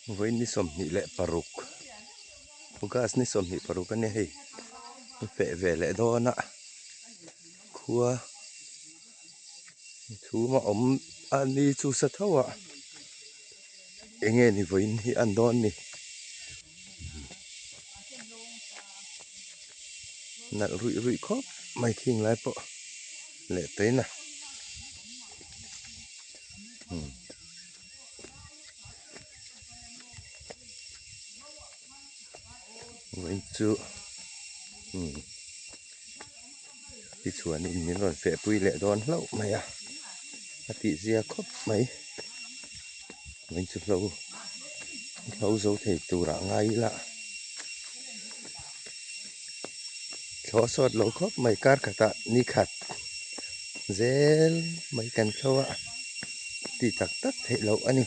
Vawiin ni 26 August ni 26 a nia hei feh ve leh dawn a khua chhum a awm a ni chu sa tho a eng nge ni vawiin hi a ni dawn ni nalh ruih ruih khawp mai khing lai pawh leh tawhin a. Vawiin chu umm tichuanin min rawn feh pui leh dawn hlauh mai a a tih zia khawp mai vawiin chu hlo hlo zo thei turah ngai ila thlawh sawt lo khawp mai kar khatah ni khat zel mai kan thlo a tih tak tak theih loh a ni.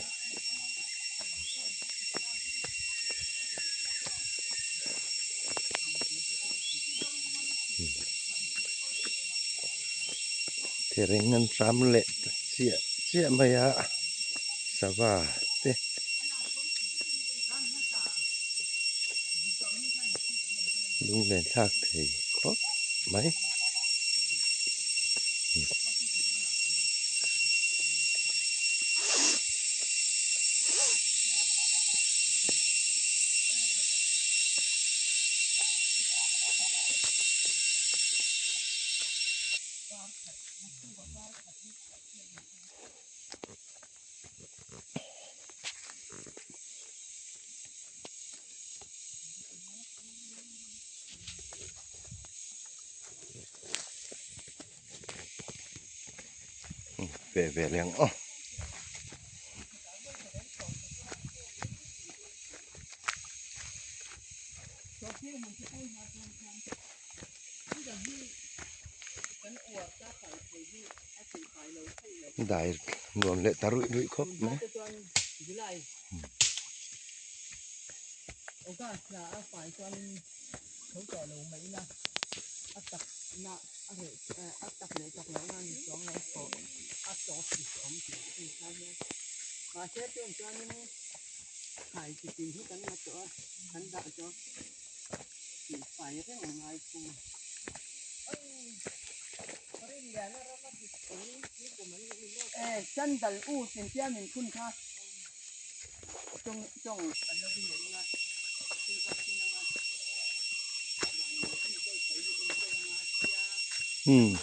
Thereng an hram leh ta chiah chiah mai a sava te. Lunglen thlak thei khawp mai. Ve ve leh ang aw. Dai nuam leh ta ruih ruih khawp mai. Hmm.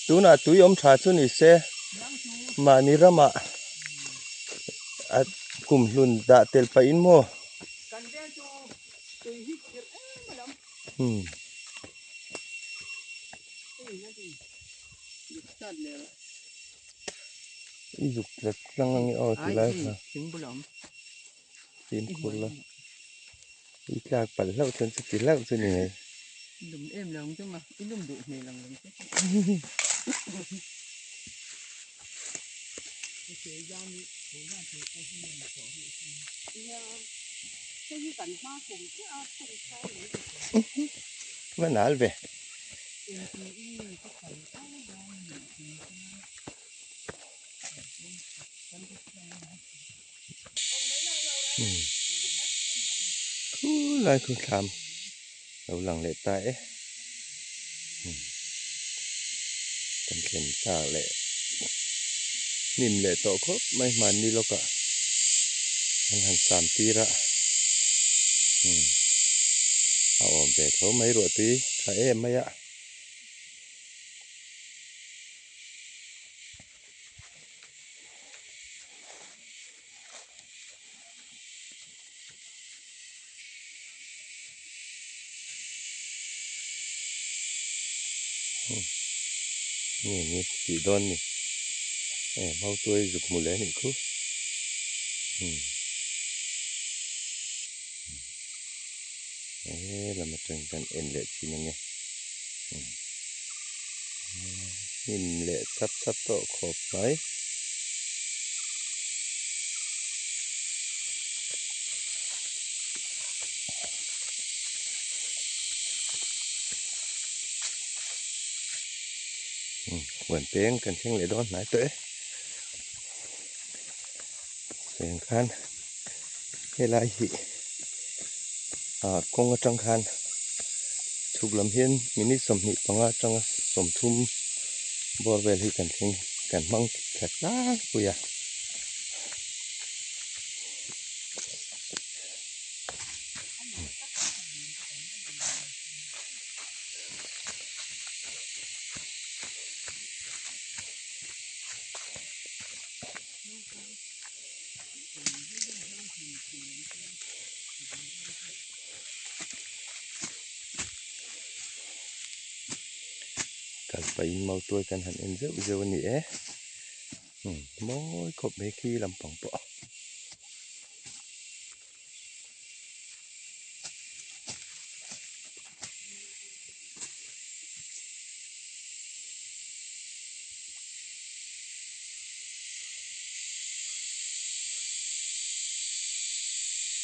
Tunah tui awm tha chu ni se mahni ramah a kum hlun dah tel pahin maw. Hmm. I zuk tlek tlang ang i aw ti lai kha. Fimkhur la. I tlak palh hlauh chuan chuti hlauh chu ni mai. Lum em lo ang chu ma. I lum duh hmel ang lo che. Va nal ve. Khu lai khu thlam lo lang leh ta e kan thlen thlak leh hnim leh tawh khawp mai hmanni lawkah an han sam tir a a awm ve tho mai ruah tui tha em mai a. Nge ni tih dawn ni e mautuai zuk hmu leh a nih khu he lam atang hian en leh thin ang e. Hnim leh chhap chhap tawh khawp mai. Huan peng kan thleng leh dawn hnai tawh e. Cheng khan helai hi ah kawng atang khan chhuk lam hian minute 25 atanga 30 bawr vel hi kan thleng kan hmang thla tlangpui a. Kal pahin mautuai kan han en zeuh zeuh a ni e mawi khawp mai khi lampang pawh.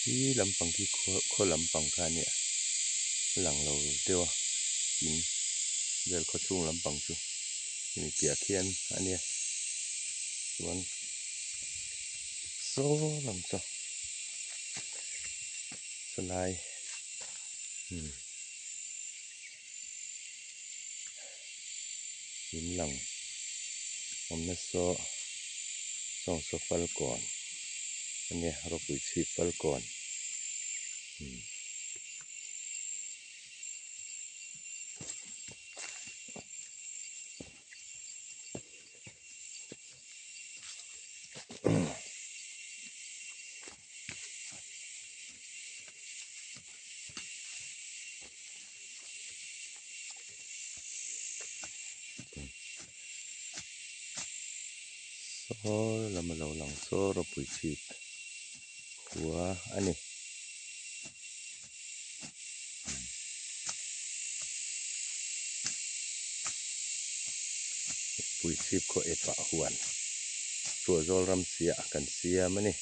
Khi lampang khi khaw lampang kha a nia a lang lo deuh a in vel khaw chhung lampang chu hemi piah khian a nia chuan saw lam saw sawlai umm in lang awmna saw sawng saw falkawn a nia rawpui chhip falkawn umm. Saw lam a lo lang saw rawpui chhip khua a ni. Puichhip khaw epah huan Tuahzawl ram chiah kan siam a ni.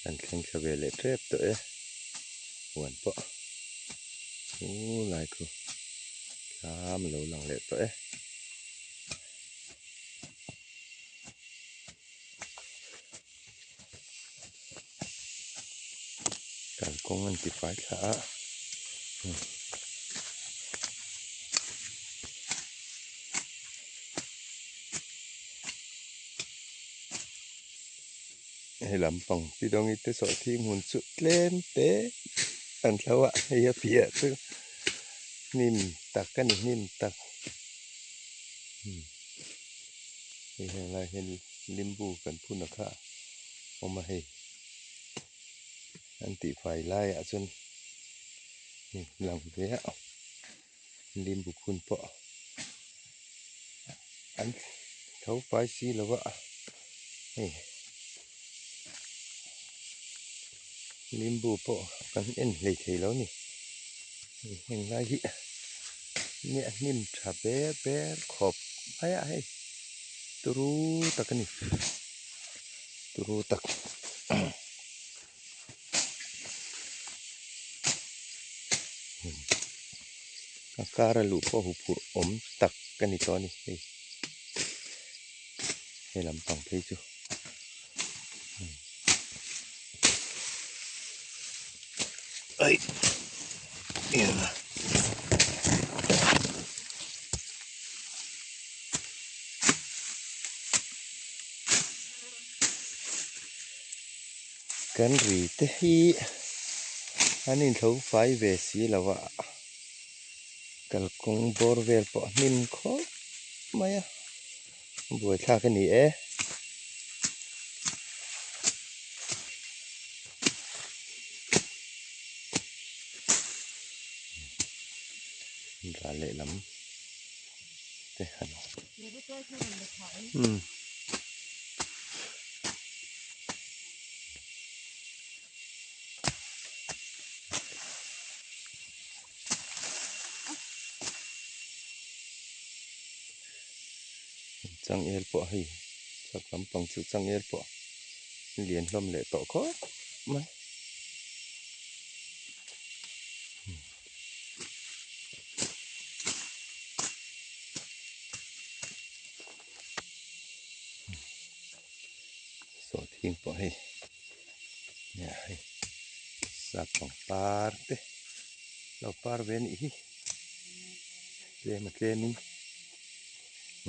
Kan thleng thla ve leh tep tawh e huan pawh chu lai khu thlam a lo lang leh tawh e. Kalkawng an ti fai thla a hei lampang pi dawngi te sawhthing hmun chu tlem te an thlo a hei a piah chu hnim tak a ni hnim tak. Hei heng lai hian limbu kan phun a kha awm a hei an tih fai laiah chuan hei lang ve a limbu phun pawh an tho fai si lo a hei limbu pawh kan en hlei thei lo a ni hei heng lai hi. Nia hnim tha ber ber khawp mai a hei turu tak a ni turu tak a kar a luh pawh huphurh awm tak a ni tawh a ni hei he lampang phei chu. Kan ri te hi an inthlo fai ve si lo a kalkawng bawr vel pawh a hnim khawp mai a. Buaithlak a ni e. Ral lehlam te han umm. Changel pawh hei chak lampang chu changel pawh lian hlawm leh tawh khawp mai. Sawhthing pawh hei nia hei sap pangpar te lo par ve anih hi tlem a tlem in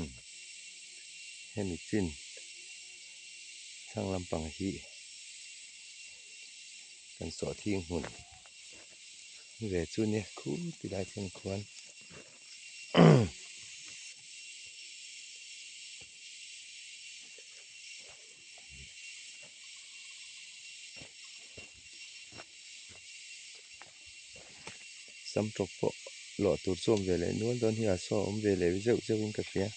umm hemi chin thlang lampang hi kan sawhthing hmun ve chu nia khu ti lai thleng khuan. Sam tawp pawh luah tur chu awm ve leh nual dawn hi a saw awm ve leh zeuh zeuh in ka hria.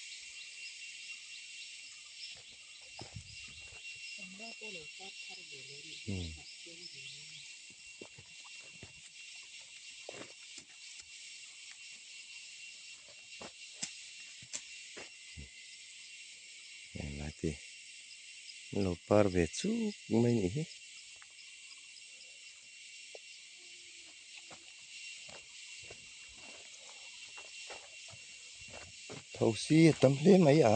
Englai te an lo par ve chuk mai a nih hi. Thosi a tam hle mai a.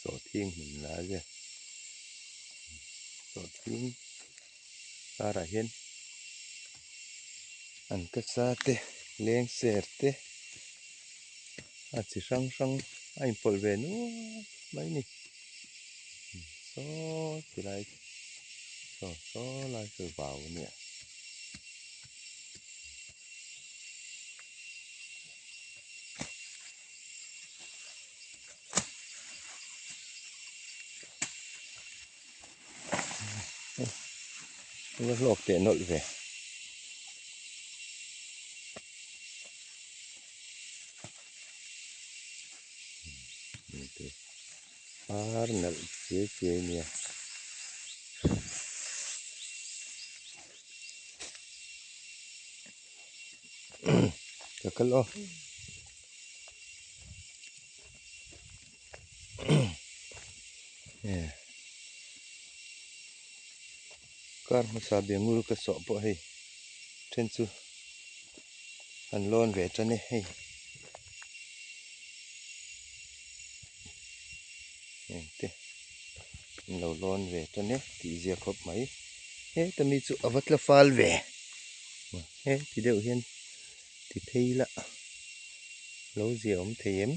Sawhthing hmun lai vel sawhthing karah hian an kasa te leng ser te a chi hrang hrang a inpawlh ve nual mai a ni saw ti lai saw saw lai chu vau a nia. Va hlawk teh nawlh ve. Par nalh chiai chiai nia. Ka kal aw. Kar hmasa biangul ka sawh pawh hei then chu an lawn ve tan e hei heng te an lo lawn ve tan e tih zia khawp mai heta mi chu a va tla fal ve heti deuh hian ti phei la lo zia awm thei em.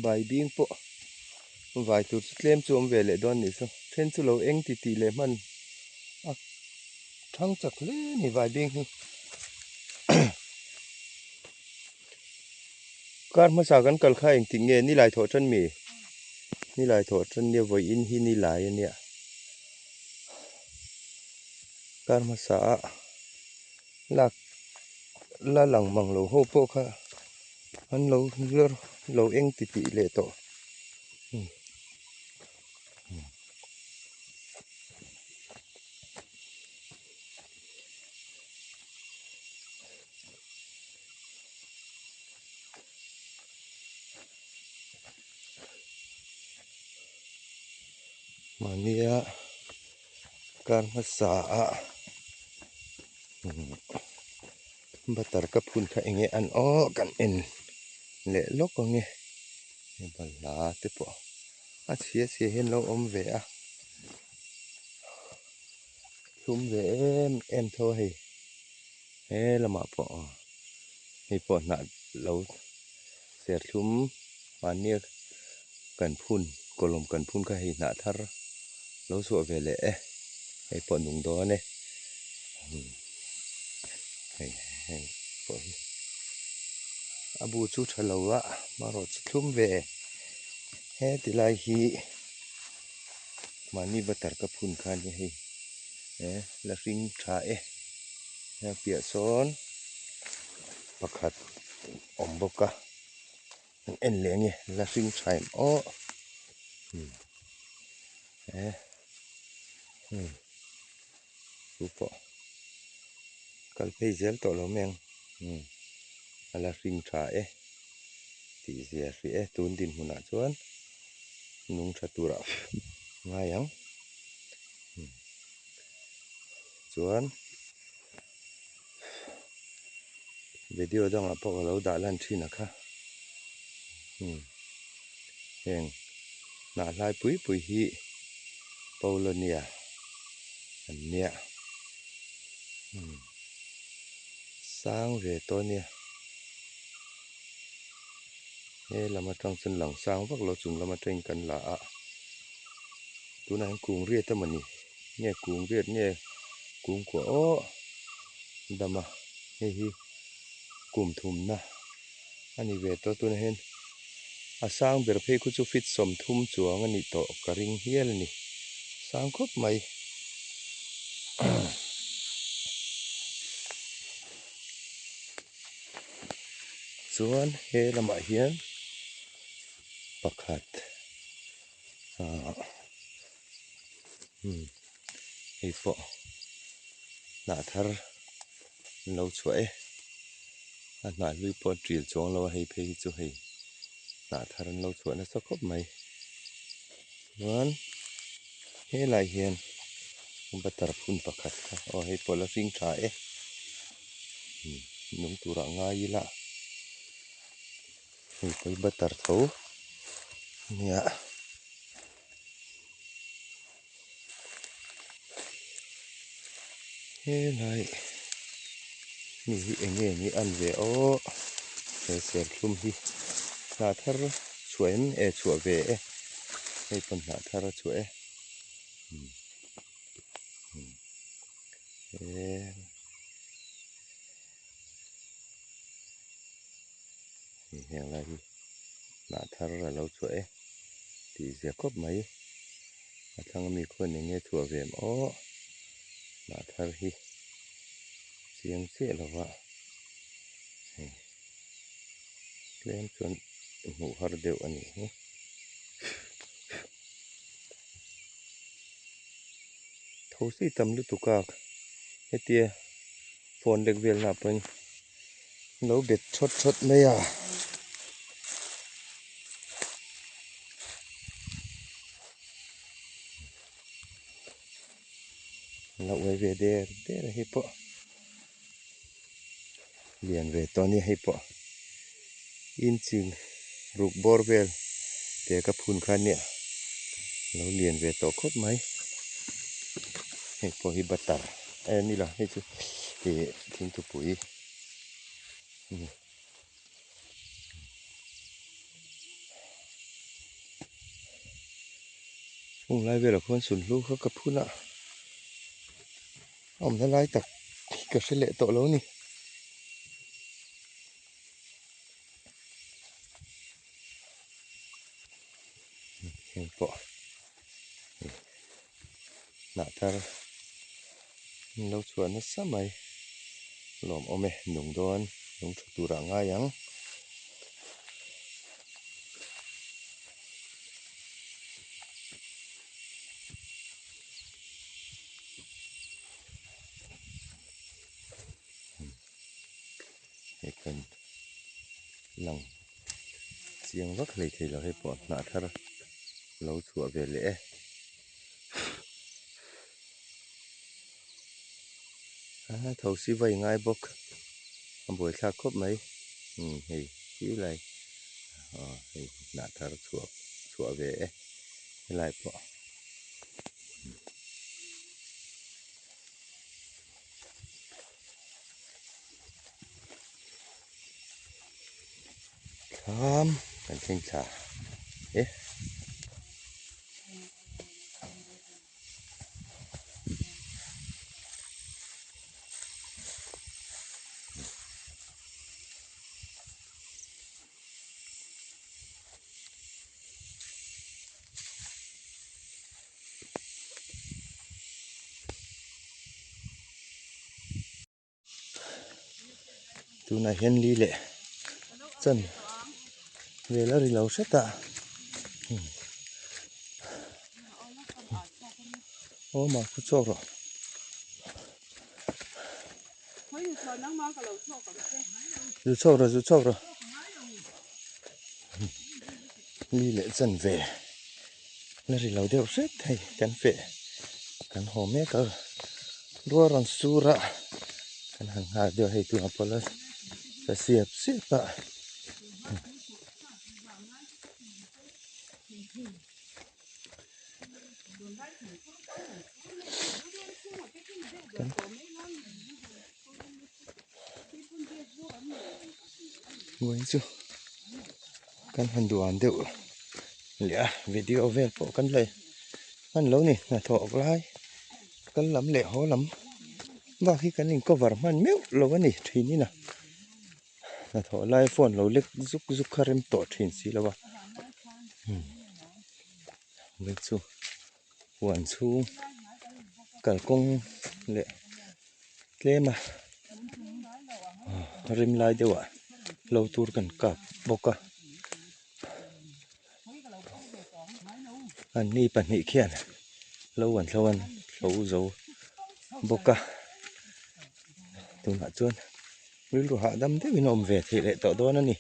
Bai bing pawh vai tur chu tlem chu awm ve leh dawn nih chu then chu lo eng ti tih leh hman a thang chak hle a ni vai bing hi kar hmasa kan kal kha engtik nge nilai thawh tan mi nilai thawh tan nia vawiin hi nilai a nia. Kar hmasa a lak la lang mang lo ho pawh kha an lo lawr lo eng ti tih leh tawh. Mahnia kar hmasa a butter ka phun kha enge an aw kan en leh lawk ang e hei balhla te pawh a chhia chhia hian lo awm ve a thlum ve em em tho a hei he lamah pawh hei pawh hnah lo serthlum mahnia kan phun kawlawm kan phun kha hei hnah thar lo chhuah ve leh e hei pawh nung dawn e hei hei pawh hi a bu chu tha lo a amaherawh chu thlum ve heti lai hi mahni butter ka phun kha ania hei la hring tha e a piah sawn pakhat awm bawk a an en leh ange la hring tha em aw e chu pawh kal phei zel tawh lo mai ang a la hring tha e tih zia hrih e tun dinhmunah chuan nung tha turah ngai ang. Chuan video dangah pawh ka lo dah lan thin a kha umm heng hnah hlai pui pui hi Polonia an nia umm sang ve tawh a nia he lam atang chuan lang sang vak lo chung lam atangin kan la a tunah hian kung riat emawni. Nge kung riat nge kung kuah aw dam a hei hi kum thumna a ni ve tawh tunah hian a sang ber phei khu chu feet 30 chuang a nih tawh ka ring hial a ni sang khawp mai chuan he lamah hian pakhat ahh. Umm hei pawh hnah thar an lo chhuah e a hnah hlui pawh a ṭil chuang lo a hei phei hi chu hei hnah thar an lo chhuah nasa khawp mai chuan helai hian butter phun pakhat kha aw hei pawh la hring tha e umm nung turah ngai ila hei pawh hi butter tho nia. Helai mi hi eng nge ni an ve aw he serthlum hi hnah thar chhuah em e chhuah ve e hei pawn hnah thar a chhuah e hei heng lai hi hnah thar a lo chhuah e tih zia khawp mai a thlang ami khuan eng nge chhuah ve em aw hnah thar hi chiang chiah lo va hei tlem chuan hmuh har deuh a nih hi thosi tam lutuk a hetia phone lek vel na pawhin. Lo bet thawt thawt mai a. Lo uai ve der der a hei pawh lian ve tawh a nia hei pawh inchi ruk bawr vel te ka phun kha nia lo lian ve tawh khawp mai hei pawh hi butter e ni lo hei chu ih thingthupui. Hung lai velah khuan sunhlu kha ka phun a, a awmna lai tak hi ka hre leh tawh lo a ni. Heng pawh hnah thar an lo chhuah nasa mai lawmawm e nung dawn nung tha turah a ngai ang. Hei kan lang chiang vak hlei thei lo hei pawh hnah thar lo chhuah ve leh e. A thosi vai ngai bawk a buaithlak khawp mai umm hei khi lai aw hei hnah thar chhuah chhuah ve e helai pawh. Thlam kan thleng thla e. Tunah hian li leh chan vel a ri lo hret a aw mah khu chhuak rawh. Zu chhuak rawh zu chhuak rawh li leh chan ve la ri lo deuh hret hei kan feh kan haw mek a. Ruah rawn sur a kan han nghak deuh a hei tunah pawh la sa siap siap a. Vawiin chu kan han duan deuh leh a video vel pawh kan la hman lo ni hnathawh lai kal lam leh haw lam bak hi kan in cover hman meuh lo a ni thin in a hnathawh lai phone lo lek zuk zuk kha rem tawh thin si lo a vawiin chu huan chhung kalkawng leh tlem a rim lai deuh ah lo tur kan kap bawk a an ni pahnih khian lo an thlo an thlo zo bawk a tunah chuan rilru hahdam deuhin a awm ve theih leh tawh dawn a ni.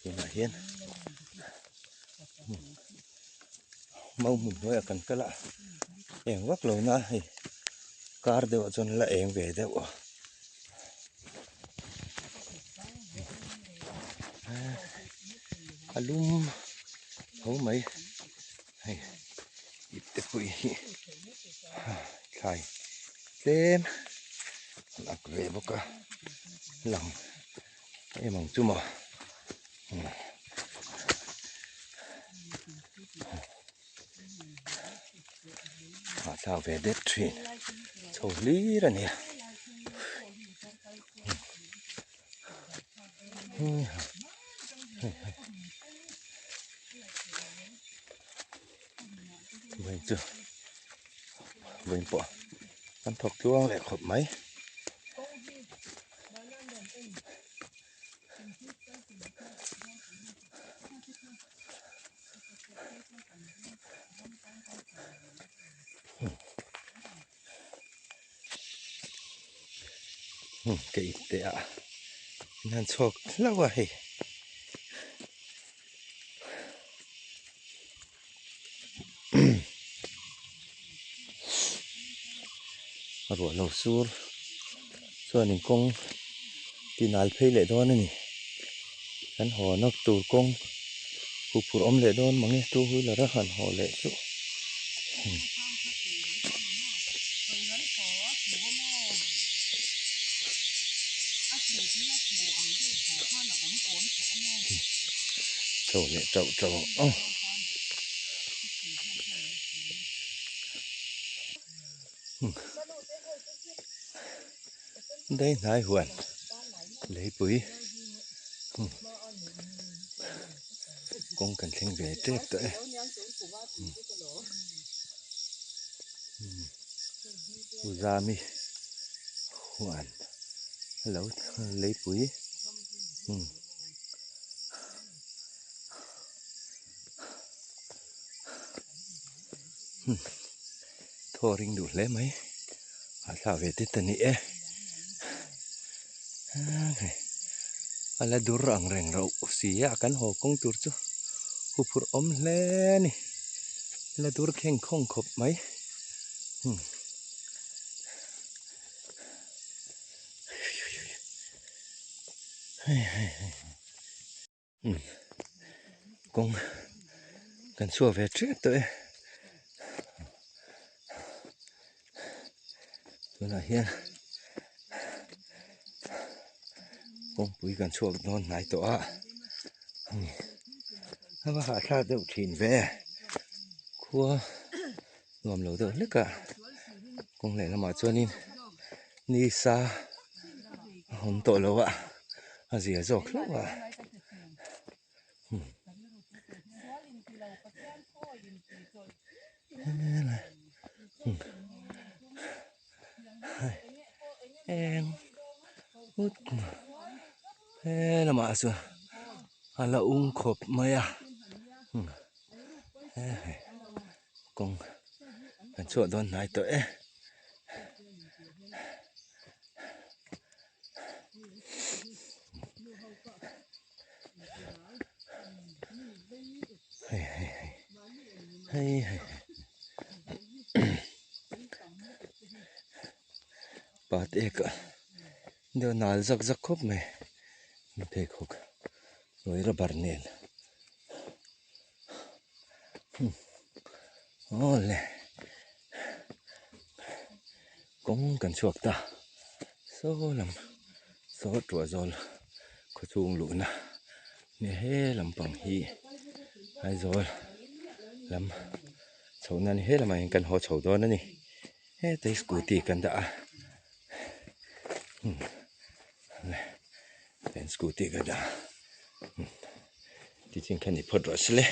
Tunah hian mau hmun hnuaiah kan kal a eng vak lo na hei kar deuh ah chuan la eng ve deuh a a lum tho mai hei ip te pawh hi thlai tlem an ak ve bawk a lang em ang chu maw hahthlak ve det thin chho hlir a nia. Vawiin chu vawiin pawh an thawk tluang leh khawp mai. Ka ip teh a in han chhuak hlauh a hei. A ruah lo sur chuanin kawng tinal phei leh dawn a ni kan haw nawk tur kawng huphurh awm leh dawn mange two wheeler a han haw leh chu. Chho leh tauh tauh ang aw. Dai hnai huan leipui kawng kan thleng ve tep tawh e. Uzami huan lo leipui Thaw ring duh hle mai a thla ve tet a ni e a la dur ang reng rauh si a kan haw kawng tur chu huphurh awm hle a ni la dur kheng khawng khawp mai. Kawng kan chhuak ve tep tawh e tunah hian kawngpui kan chhuak dawn hnai tawh a a va hahthlak deuh thin ve khua nuam lo deuh hlek a kawng lehlamah chuanin nisa a awm tawh lo a. A zia zawk hlauh a. Eng ut he lamah chuan a la ung khawp mai a kawng kan chhuah dawn hnai tawh e. Hei hei hei hei hei pat ek a deuh nal zak zak khawp mai pheikhawk hnuai rubber nen aw le kawng kan chhuak ta saw lam saw tuah zawl khawchhung luhna ni he lampang hi Aizawl lam chhohna ni he lamah hian kan haw chho dawn a ni heta hi scooty kan dah a scooty ka dah a. Tichin kha ni phawt rawh se le.